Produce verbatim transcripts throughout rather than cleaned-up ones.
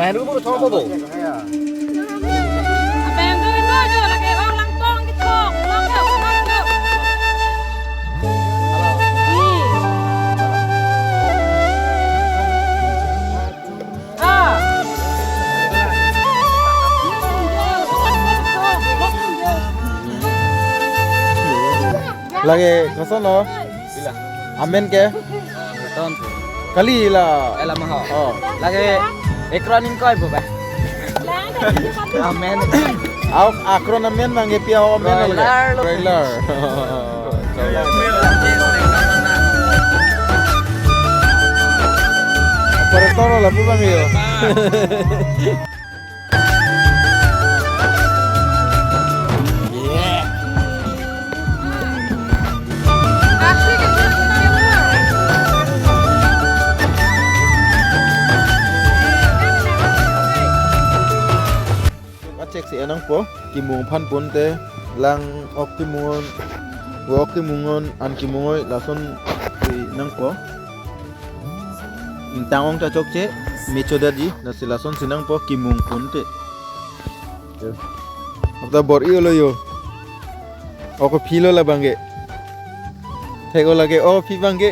Anu buru thong bobo. Abang tu itu aja lagi orang langpong gitu. Langpong, langpong. Ah. Lagi koson lo? Amen ke? Beton. Kali la. Ela maho. Oh. Lagi ekron ingkoi bo ba? Amen. Au akron amen nangke pi au amen lo. Broiler lo. Broiler. Operator lo lapu bang yo. Achek si enangpo, kimung aphan pon te, lang ok kimung on, vo ok kimung on, an kimung oi, lason si nangpo. Ingtang ong ta chokche, me chodadi, lasi lason si nangpo kimung pon te. Apta bor-i olo yo. Ok phi lo labang ke. Thek o lake, ok phi bang ke.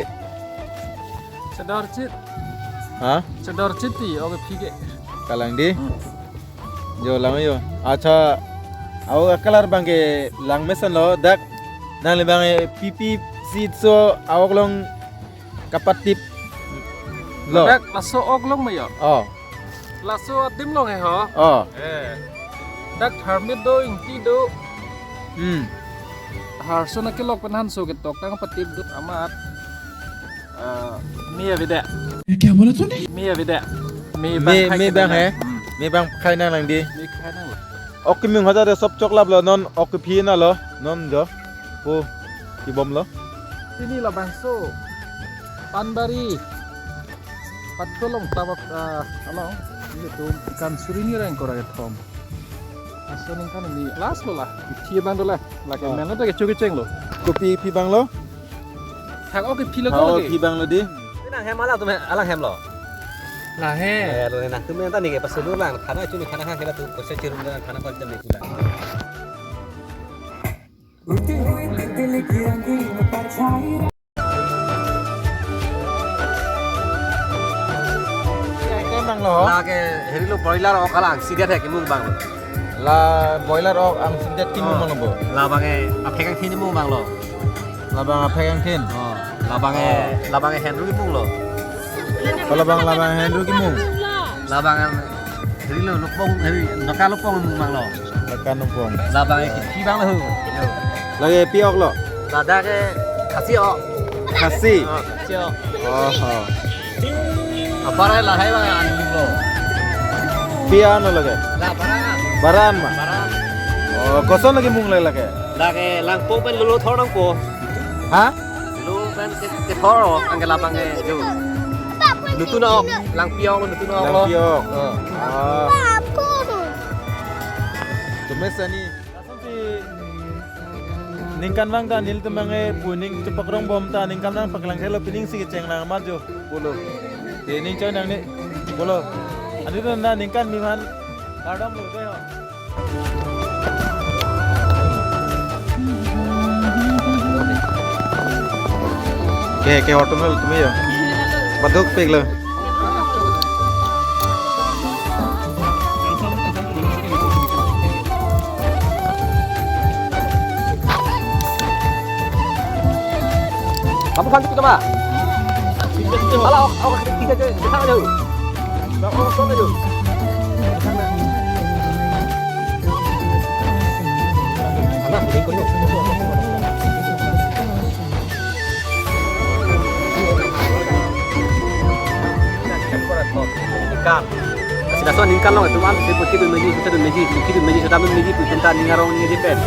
Chedor chit. Ha? Chedor chit ti, ok phi ke. Kalang di. Hmm. Jo lang yo. Acha, au color bang ke lang mesen lo, dak. Nangli bang ke pi pi si so, au long kapatip lo. Dak laso ok long ma yo. Oh. Laso adim long he ho. Oh. Eh. Dak tharmit do, ingti do. Hmm. Harso na kelok pen hanso ketok tang patip do amat. Eh, me avedet. ये क्या बोला तूने? Me avedet. Me bang me khai me bang kedam he? Hmm. Me bang khai nanglang di. Me khai nanglang. Ok kimung hajar de sop choklap lo non ok phi na lo non jo. Ko kibom lo. Pini labangso. Panbari. Patolong tabak, ah, along. Ini tu ikan suri ni reng kora kethom. Aso ningkan ini last lo la. Phi bang do la. Lake Oh. Melo ta kecho kecheng lo. Kopi phi bang lo? Thak ok phi lo Thak ko ok lake. Phi bang lo di. Nang hem ala tum alang hem lo. La he. Eh, lo nang tum ta ni ke pasulu lang. Khana chumi khana khang kela tu. Kosa chirum dan khana kon jam ni kula. Item nang lo. Lake heri lo broiler ok alang sidet he kimung bang lo. La broiler ok ang sidet kimung Oh. Bang lo bo. Labang e aphek angthin kimung bang lo. Labang aphek angthin. Oh. Labang e Oh. Labang e henru kimung lo. Oh, labang labang henru kimung. Labang e Heri lo lupong, heri naka lupong mung bang lo. Naka lupong. Labang e kithi bang lo. Lake pi ok lo? Ladak e khasi ok. Khasi? Oh, khasi ok. Oh, oh. Apar e lahai bang an lo. Pi an lo lake? La baran. Baran ma? Baran. Oh, koson lake mung lake lake? Lake langpong pen lolo thor nangpo. Ha? Lo pen ke, kethor ok, angke labang e jo. Nutun ok, langpi ok, nutun ok lo. Langpi ok. Oh. Ah. Tumesa ni. Ningkan vang ta nelitum bang e pu ning chepakrong bom ta ningkan vang paklang thelo pining si kecheng nang maju. Pulo. Te ning choi nang ni. Pulo. Ani tu na ningkan mi man. Kardom lo te ho. Ke, ke hotel lo tumi yo. Baduk pik lo. Kamu kan kita mah. Alah, awak kita aja, kita aja. Anak, ikut yuk. Ikan. Sida so ningkan long itu kan, si putih dun meji, kita dun meji, putih dun meji, sudah dun meji, putih ta ning arong ning aja pen.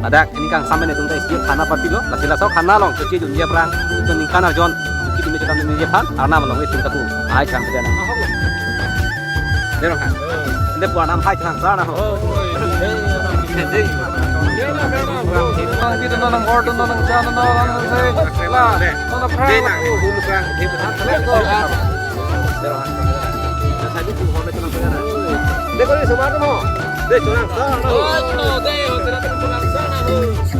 Ladak ningkan sampai netum ta isi khana party lo, lasi laso khana long, kecil dun dia perang, itu ningkan arjon, putih dun meji, sudah dun meji pan, arna malong itu taku, ai chang saja na. Dia orang kan, dia buat nam hai chang sana ho. Kita nanam order, nanam jana, nanam saya, lah, nanam perang. Dia orang kan. Tadi tu home chonang pera. Dei, kori semua tu mo. Dei, chonang sa. Oh, dei, ho, chonang sa na ho.